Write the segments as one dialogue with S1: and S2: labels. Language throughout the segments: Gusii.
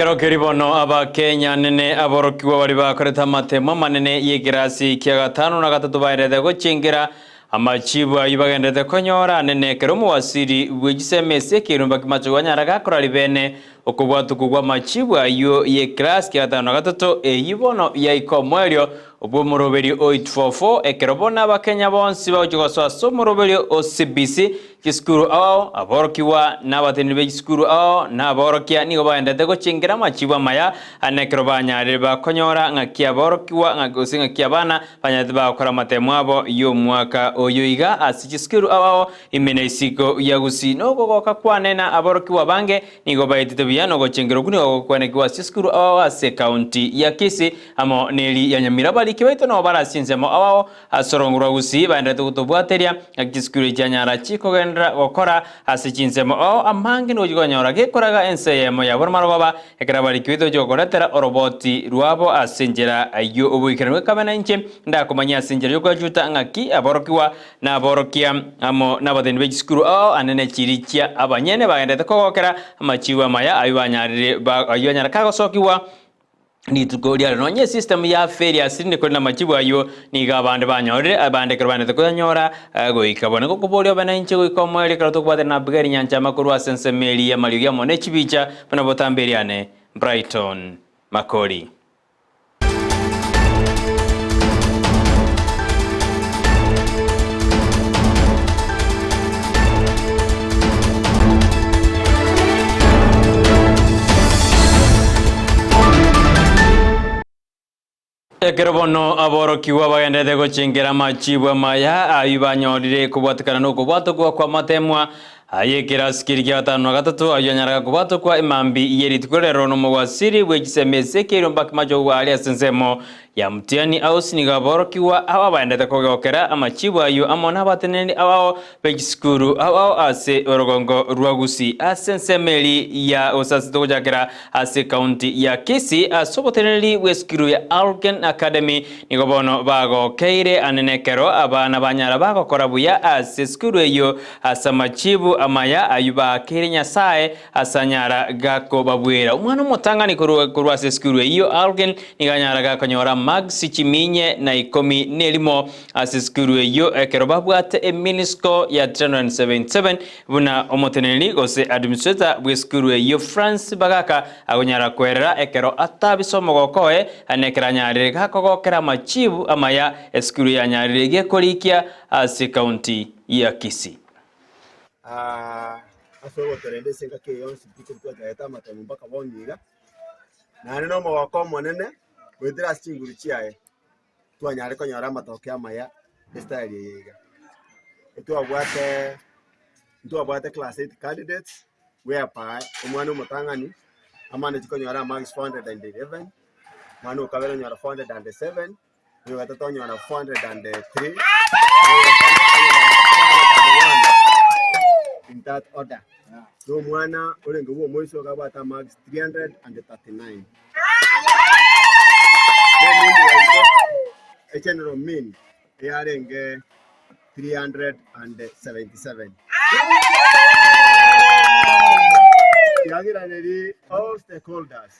S1: Ekero keria bono Abakenya nene aborokigwa baria bakorete amatemo amanene y'ekerasi kia gatano na gatato baerete gochengera amachibu ayio bagenderete konyora nene ekero omowasiri bwe chisemi ase ekerumba kimachogu anyara gakora ribene okobwatokwa gw'amachibu ayio y'ekerasi kia gatano na gatato eyio bono yaika omoerio bw'omoroberio o 844 ekero bono Abakenya bonsi bagochia gosoa ase omoroberio o CBC Chisukuru ao, aborokigwa na abateneneri be chisukuru ao, na aborokia nigo bagenderete gochengera amachibu amaya ane ekero banyarire bakonyora ng'aki aborokigwa ng'a gose ng'aki abana banyarete bagokora amatemo abo y'omwaka oyo iga ase chisukuru ao ao ime na isiko ya Gusii. Nokogoka kwane na aborokigwa abange nigo baetete buya na ogochengera okwo nigo gokwanekigwa ase chisukuru ao ao ase ekaunti ya Kisii amo neri ya Nyamira. Abariki baito nabo bare ase chinsemo ao ao Ase orongo rwa Gusii baenderete gotobwateria ng'a chisukuru echi chianyara chikogenderera gokora ase chinsemo oo amange nigo chikonyora gekoraga ense eyemo ya boromalogoba ekero abariki baito chigokoretera oroboti rwabo ase enchera ayio oboikeranu ekabe na inche ndakomanyia ase enchera y'okwechuta ng'aki aborokigwa na aborokia amo nabateneni be chisukuru oo ane ne chiri chia abanyene bagenderete kogokera amachibu amaya ayio banyarire ayio anyara kagosokigwa Rituko riare nonya esystem ya failure asirinde korende amachibu ayio nigo abande banyorire abande ekero baendete koyanyora goika bono. Nigo okoboria obe nainche goika omoerio ekero tokobwatana na Abigaili Nyanchama korwa ase ensemo eria y'amariogi amo ne chibicha buna botambe eriane Brighton Makori. Ekero bono aborokigwa bagenderete gochengera amachibu amaya ayio banyorire kobwatekana nokobwatokwa kw'amatemwa ay'ekerasi keria kia gatano na gatato, ayio anyaraga kobwatokwa emambi ye rituko rero nomogwasiri bwe chisemi Ezekiel Ombaki Machogu aria ase ensemo ya Mutiani House nigo aborokigwa aba baendete kogokera amachibu ayio amo nabateneneri abao be chisukuru ao ao ase orogongo rwa Gusii ase ensemo eri ya gosasete gochakera ase ekaunti ya Kisii ase oboteneneri bw'esukuru ya Algen Academy nigo bono bagokeire ane nekero abana banyara bagokora buya ase esukuru eyio ase amachibu amaya ayio baakeire Nyasae ase anyara gakobabwera. Omwana omotang'ani korwa korwa ase esukuru eyio Algen nigo anyara gakonyora marks chiminye na ikomi nerimo Ase esukuru eyio ekero babwate eminisco ya 377 buna omoteneneri gose administrator bw'esukuru eyio Francis Bagaka agonyara kwerera ekero atabisa omogoko oye na ekero anyarire gakogokera amachibu amaya esukuru yanyarire gekorikia ase ekaunti ya Kisii.
S2: Ase ogotorenda ase engaki eye yonsi pi twachagete amatemo mpaka bono iga, naende na omogoko omonene goetera ase chinguru chiaye. twanyare konyora amatoke amaya estyle eye iga. Ntwabwate ntwabwate class eight candidates whereby omwana omotang'ani amaneti konyora amarks 411, omwana o kabere onyora 407, oyo gatato onyora 403, oyo okane onyora 401 in that order. Na omwana orenge bwa omoiso iga abwate amarks 339. Egeneral mean eyarenge 377. Kiagiraneri all stakeholders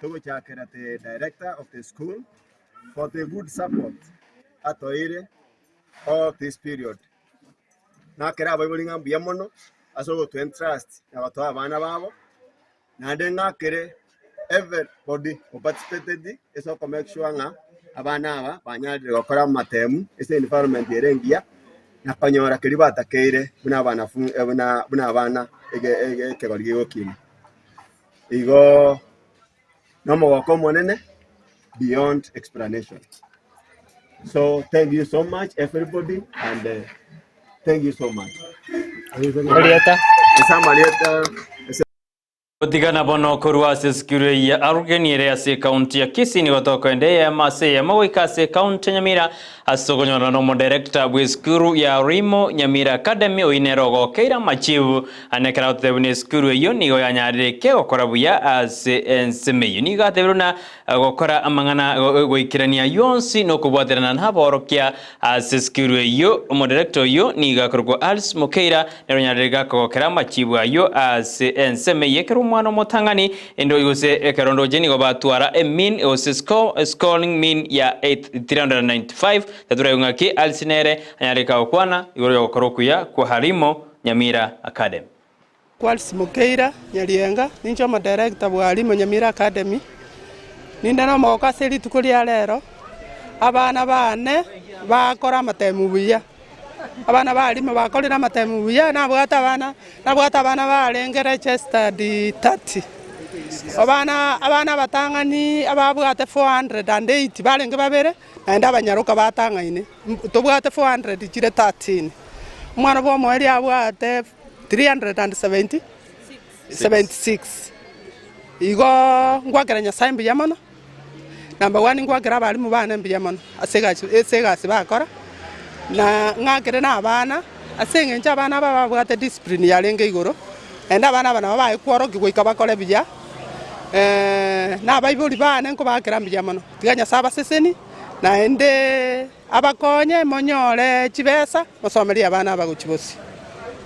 S2: togochakera the director of the school for the good support atoeire all this period. Nakere abaibori ng'a mbuya mono ase ogotoa entrust na gotoa abana babo. Naende ng'akere everybody who participated ase oko make sure ng'a abana aba banyarire gokora amatemu ase environment ere engiya na konyora keria batakeire buna abanafu buna buna abana ege ege ekegori gegokina. Igo nomogoko omonene beyond explanation. So thank you so much everybody and thank you so much.
S3: Erieta.
S2: Ase amarieta ase.
S1: Gotigana bono korwa ase esukuru eye ya Arugeni ere ase ekaunti ya Kisii nigo tokoenda eyemo ase eyemo goika ase ekaunti ya Nyamira ase okonyorana n'omodirector bw'esukuru ya Rimo Nyamira Academy oyio nere ogokeire amachibu ane ekero agototebia buna esukuru eyio nigo yanyarire kegokora buya ase ensemo eyio. Nigo atebire buna gokora amang'ana goikerania ayio onsi nokobwaterana naborokia Ase esukuru eyio, omodirector oyio nigo akorokwa Alice Mokeira, nere onyarire gakogokera amachibu ayio ase ensemo eye ekero. omwana omotang'ani endo gose ekero ndoche nigo batwara e mean gose scoring mean ya 395 taturaigwe ng'aki Alice nere anyareka gokwana igoro yogokora okuya kwa Harimo Nyamira Academy.
S4: Kwalisi Mokeira Nyarienga, ninche omodirector bwa Harimo Nyamira Academy. Ninde nomogoko ase rituko ria rero, abana bane bakora amatemu buya. Abana ba Harimo bakorire amatemu buya, nabwate abana nabwate abana barenge registered 30. Abana abana abatang'ani ababwate 408 barenge babere, naende abanyaroka batang'aine. Tobwate 400 chire 13. Omwana bwa omoerio abwate 376 Igo ngwakera Nyasae mbuya mono, number one ngwakera abalimu bane mbuya mono ase egasi ase egasi bakora, na ng'akere na abana ase eng'encho abana aba babwate discipline yarenge igoro, naende abana aba nabo baye kworokia goika bakore buya, na abaibori bane nkobakera mbuya mono. Tiga Nyasae abaseseni, naende. Abakonye monyore chibesa, mosomerie abana aba gochia bosio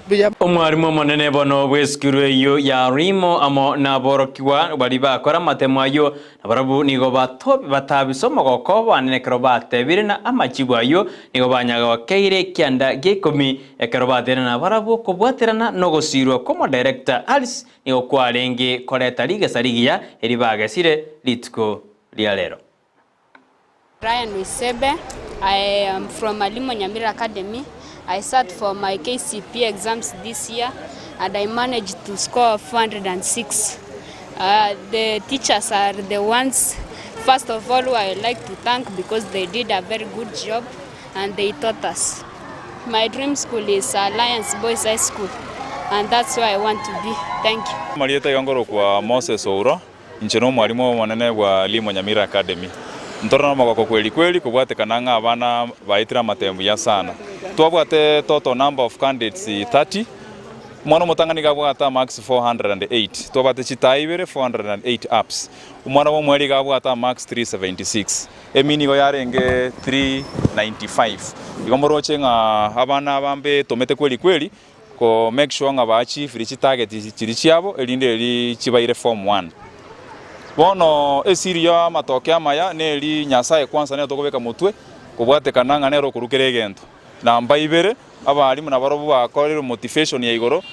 S4: buya.
S1: Omwarimu omonene bono bw'esukuru eyio ya Rimo amo naborokigwa baria bakora amatemo ayio, na barabwo nigo batabisa omogoko oboanene ekero batebire na amachibu ayio nigo banyagokeire ekianda gia ikomi ekero bateire nabarabwo kobwaterana nogosiirwa kw'omodirector Alice nigo kwarenge koreta rigesa rigiya eri bagesire rituko ria rero.
S5: Brian Wisebe, I am from Alimo Nyamira Academy. I sat for my KCPE exams this year and I managed to score 406. The teachers are the ones, first of all, who I like to thank because they did a very good job and they taught us. My dream school is Alliance Boys High School and that's where I want to be. Thank you.
S6: Amarieta iga nkorokwa Moses Ouro, Inche nomwalimu omonene bwa Limo Nyamira Academy. Ntore nomogoko kweli kweli kobwatekana ng'a abana baetire amatemo buya sana. Twabwate total number of candidates 30, omwana omotang'ani iga abwate amarks 408, twabwate chitaa ibere 408 ups, omwana bw'omweri iga abwate amarks 376, emini igo yarenge 395. Igo moroche ng'a abana aba mbetomete kweli kweli Ko make sure ng'a ba achievire chitarget chiria chiabo erinde eri chibaire form one. Bono esiri ya amatoke amaya neri Nyasaye kwanza nere tokobeka motwe kobwatekana ng'a nere okorwa kera egento. Namba ibere, abalimu nabarobwo bakorire motivation ya igoro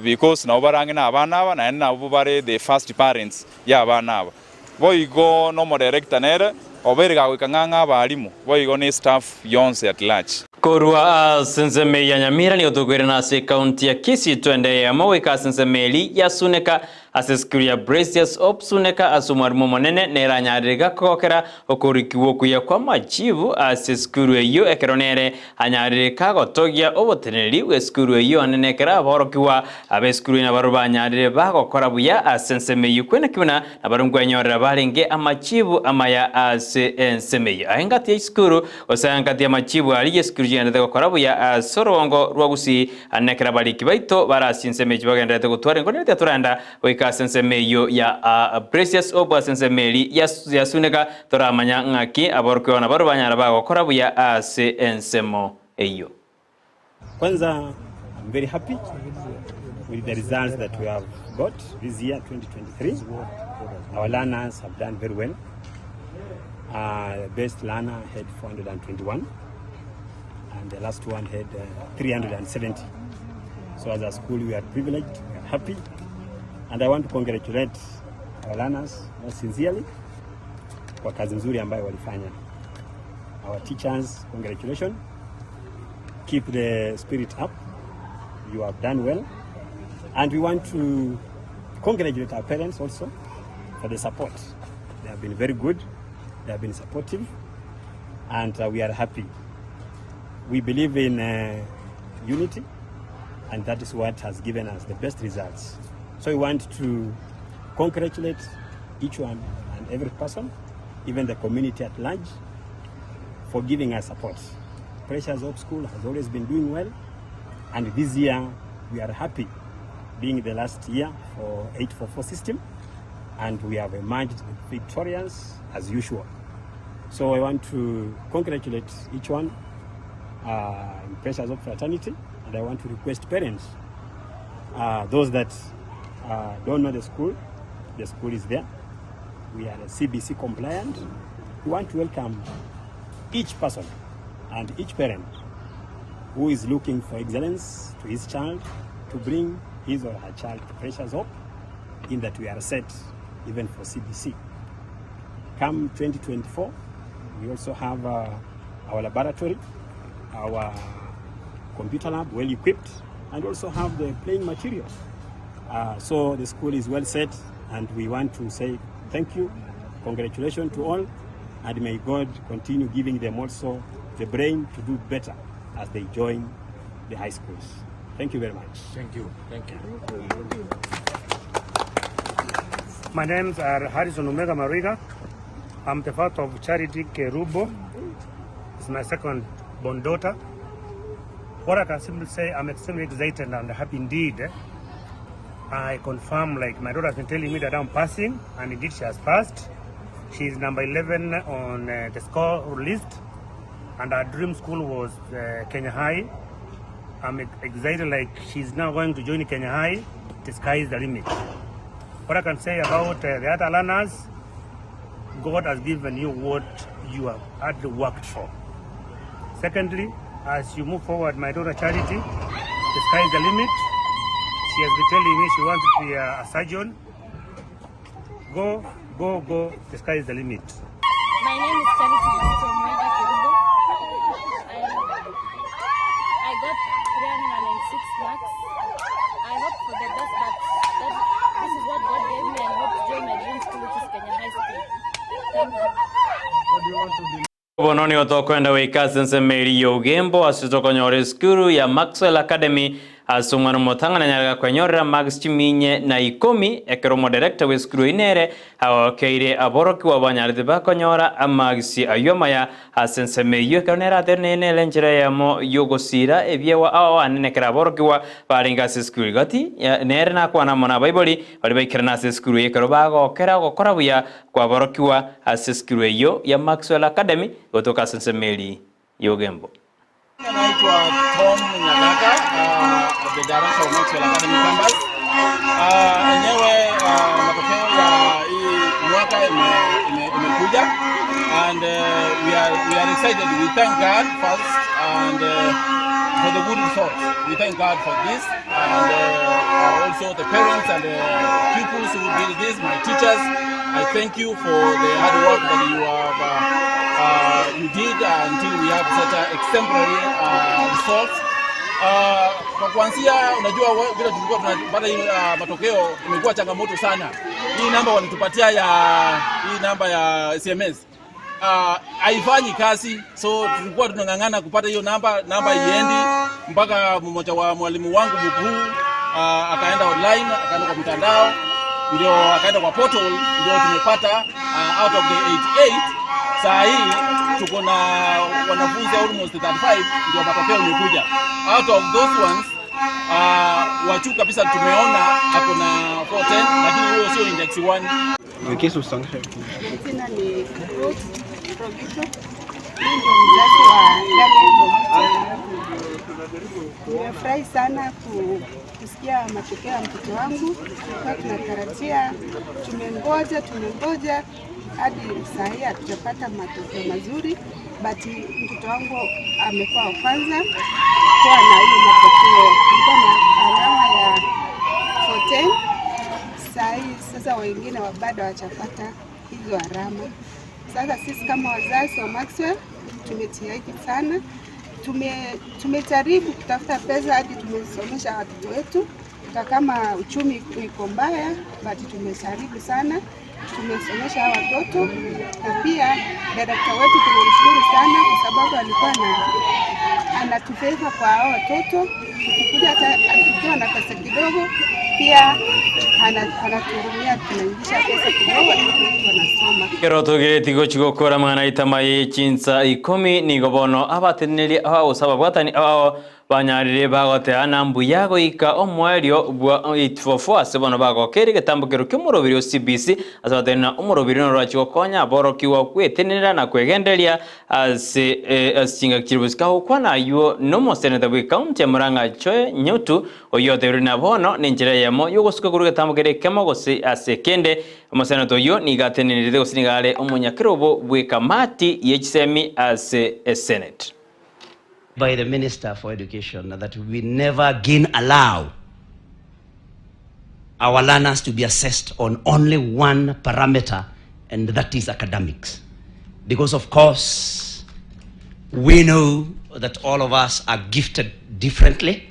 S6: because nabo bare ang'e na abana aba naende nabwo bare the first parents ya abana aba. Boigo nomoderekta nere obeire gagoika ng'a ng'a abalimu, boigo ne staff yonsi at large.
S1: Korwa ase ensemo ya Nyamira nigo tokoirana ase ekaunti ya Kisii twende eyemo goika ase ensemo eria ya Suneka ase esukuru ya Bracious Hope Suneka ase omwarimu omonene nere anyarire gakogokera okorikigwa okuya kw'amachibu ase esukuru eyio ekero nere anyarire kagotogia oboteneneri bw'esukuru eyio onene ekero aborokigwa ab'esukuru eyio nabarobwo banyarire bagokora buya ase ensemo eyio kweneki buna Nabarabwo nkwenyorera barenge amachibu amaya ase ensemo eyio. Aye engati ya isukuru, gose aye engati y'amachibu aria y'esukuru chigenderete gokora buya ase orogongo rwa Gusii, ande nekero abariki baito bare ase chinsemo echio bagendererete gotwara enkoro nere tiatorenda goika ase ensemo eyio ya Precious Hope ase ensemo eria ya Suneka, toramanya ng'aki aborokigwa nabarabwo banyara bagokora buya ase ensemo eyio.
S7: Kwanza I'm very happy with the results that we have got this year 2023. Our learners have done very well. The best learner had 421 and the last one had 370. So as a school we are privileged, we are happy and I want to congratulate our learners most sincerely kwa kazi nzuri ambayo walifanya. Our teachers, congratulations. Keep the spirit up. You have done well. And we want to congratulate our parents also for the support. They have been very good. They have been supportive. And we are happy. We believe in unity, and that is what has given us the best results. So we want to congratulate each one and every person, even the community at large, for giving us support. Precious Hope School has always been doing well, and this year we are happy being the last year for 844 system, and we have emerged victorious as usual. So I want to congratulate each one in Precious Hope Fraternity, and I want to request parents, those that don't know the school, the school is there. We are CBC compliant. We want to welcome each person and each parent who is looking for excellence to his child to bring his or her child to Precious Hope in that we are set even for CBC. Come 2024, we also have uh, our laboratory, our computer lab well equipped, and also have the playing materials. Uh, so the school is well set, and we want to say thank you, congratulations to all, and may God continue giving them also the brain to do better as they join the high schools. Thank you very much.
S8: Thank you. Thank you.
S9: My names are Harrison Omega Mariga. I'm the father of Charity Kerubo. It's my second born daughter. What I can simply say, I'm extremely excited and happy indeed. I confirm, like my daughter has been telling me that I'm passing, and indeed she has passed. She is number 11 on uh, the score list, and her dream school was uh, Kenya High. I'm excited, like she's now going to join Kenya High. The sky is the limit. What I can say about uh, the other learners, God has given you what you have hardly worked for. Secondly, as you move forward, my daughter Charity, the sky is the limit. She has been telling me she wants to be a, a surgeon. Go, go, go, the sky is the limit.
S5: My name is Charity Mosito Mwega Kerubo. I, I got 306 marks. I hope for the best, but that, this is what God gave me and hope to join my dream school, which is Kenya High School. Thank you.
S1: Bono ni otokwenda wikase nsemeri ya ugembo ase tokonyora esukuru ya Maxwell Academy ase omwana omotang'ani anyarega kwenyorera marks chiminye na ikomi ekero omodirector wa esukuru inere agokeire aborokiwa banyarete bakonyora amarks aywo amaya ase ensemo eywo ekero nere atere nere enchera eyemo yogosira ebiewa ao anene ekero aborokiwa barenge ase esukuru igati nere nakwana mono abaibori bari baikerana ase esukuru eye ekero bagokera gokora buya kwaborokiwa ase esukuru eywo ya Maxwell Academy gotoka ase ensemo eri ya Ogembo.
S10: Naitwa Tom Nyagaka, uh, the director of Maxwell Academy Campus. Uh, enyewe uh, matokeo ya hii mwaka imekuja and uh, we are excited. We thank God first and uh, for the good results. We thank God for this and uh, also the parents and the pupils who did this, my teachers. I thank you for the hard work that you have uh, uh, you did until we have such a exemplary uh, results. Uh, kwa kuanzia, unajua vile tulikuwa tunapata hii uh, matokeo imekuwa changamoto sana. Hii namba walitupatia ya hii namba ya SMS haifanyi kazi, so tulikuwa tunang'ang'ana kupata hiyo namba, namba iendi mpaka mmoja wa mwalimu wangu mkuu uh, akaenda online, akaenda kwa mtandao, ndio akaenda kwa portal, ndio tumepata uh, out of the 88 saa hii tuko na wanafunzi almost 35 ndio matokeo imekuja. Out of those ones uh, wa juu kabisa tumeona ako na 410 lakini huo sio index 1.
S4: Jina ni Ruth Rogito. Mimi ndio mzazi wa Daniel Rogito. Nimefurahi sana kusikia matokeo ya mtoto wangu. Tulikuwa tunatarajia, tumengoja tumengoja hadi saa hii hatujapata matokeo mazuri, but mtoto wangu amekuwa wa kwanza kuwa na hiyo matokeo. Tulikuwa na alama ya 410 saa hii sasa wengine bado hawajapata hizo alama. Sasa sisi kama wazazi wa Maxwell tumejitahidi sana, tumejaribu kutafuta pesa hadi tumesomesha watoto wetu, hata kama uchumi iko mbaya, but tumejaribu sana, tumesomesha hawa watoto, na pia director wetu tunamshukuru sana kwa sababu alikuwa na anatufavor kwa hao watoto. Tukikuja hata tukiwa na pesa kidogo, pia anatuhurumia, tunaingisha pesa kidogo, watoto wetu wanasoma.
S1: Kero tugireti gochi gokora mang'ana itama ye chinsa ikomi nigo bono abateneri abagosaba bwatani Banyarire bagoteana mbuya goika omoerio bwa 844 ase bono bagokeire egetambokero ki'omorobiri o CBC ase batebire ng'a omorobiri norachie gokonya aborokigwa gwetenenera na kwegendereria ase ase chingaki chire bosio. Kagokwana aywo nomoseneta bw'ecounty ya Murang'a Joe Nyutu oyio otebire ng'a bono nenchera eyemo yogosuka korwa egetambo kere ekemo gose ase ekende. Omoseneta oyio nigo atenenerete gose nigo are omonyakerobo bw'ekamati ye chisemi ase esenate.
S8: By the Minister for Education that we never again allow our learners to be assessed on only one parameter, and that is academics. Because of course, we know that all of us are gifted differently,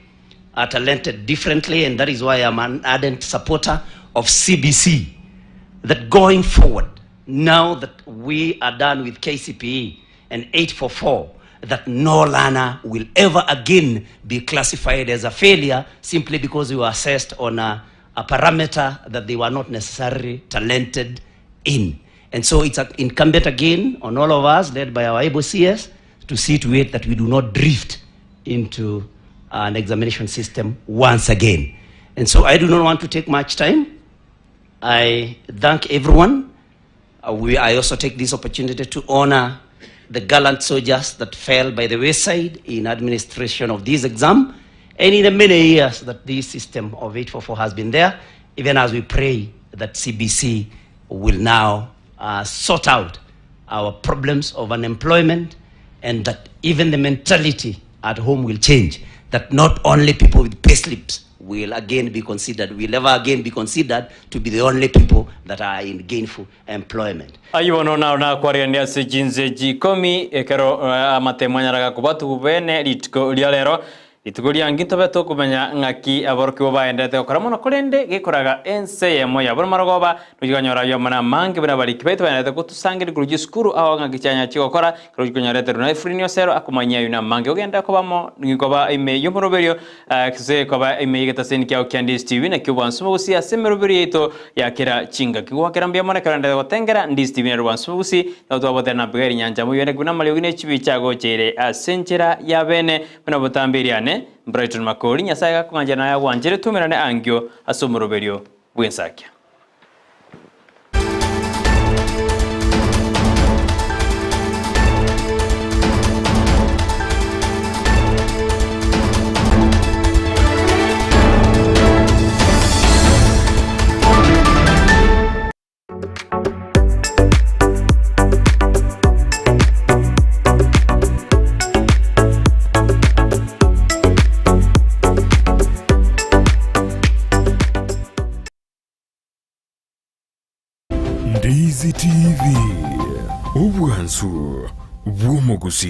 S8: are talented differently, and that is why I'm an ardent supporter of CBC. That going forward, now that we are done with KCPE and 844, that no learner will ever again be classified as a failure simply because they were assessed on a, a parameter that they were not necessarily talented in. And so it's incumbent again on all of us, led by our able CS, to see to it that we do not drift into an examination system once again. And so I do not want to take much time. I thank everyone. Uh, we, I also take this opportunity to honor the gallant soldiers that fell by the wayside in administration of this exam and in the many years that this system of 844 has been there, even as we pray that CBC will now uh, sort out our problems of unemployment and that even the mentality at home will change, that not only people with payslips will again be considered, will ever again be considered to be the only people that are in gainful employment.
S1: Ayio bono naro nakwarigania ase chinse chikomi, ekero amatemo anyaraga kobwatugwa bene rituko ria rero. Rituko riangi ntobe tokomenya ng'aki aborokigwa baenderete gokora mono, korende gekoraga ense eyemo ya boromorogoba, nokiganyora ayio amang'ana amange buna abariki baito baenderete gotosangereria korwa chisukuru ao ng'aki chianya chigokora, ekero chikonyoreterwa na Efraini Osero akomanyia ayio namange ogenda koba amo koba ime y'omoroberio gose koba ime y'egetaseni kiao kia Ndisi TV nakio bwansu bogusi ase emeroberio yaito ya kera chingaki. Goakera mbuya mono ekero endete gotengera Ndisi TV nero bwansu bogusi nigo twabotera na Abigaili Nyancha moyone buna amariogi ne chibi chiagocheire ase enchera ya bene Buna botambe eriane, Brighton Makori, Nyasae gakong'anchera naye agwanchere tumerane ankio ase omoroberio bw'ensakia.
S11: Ndizi TV, obwansu bw'omogusii.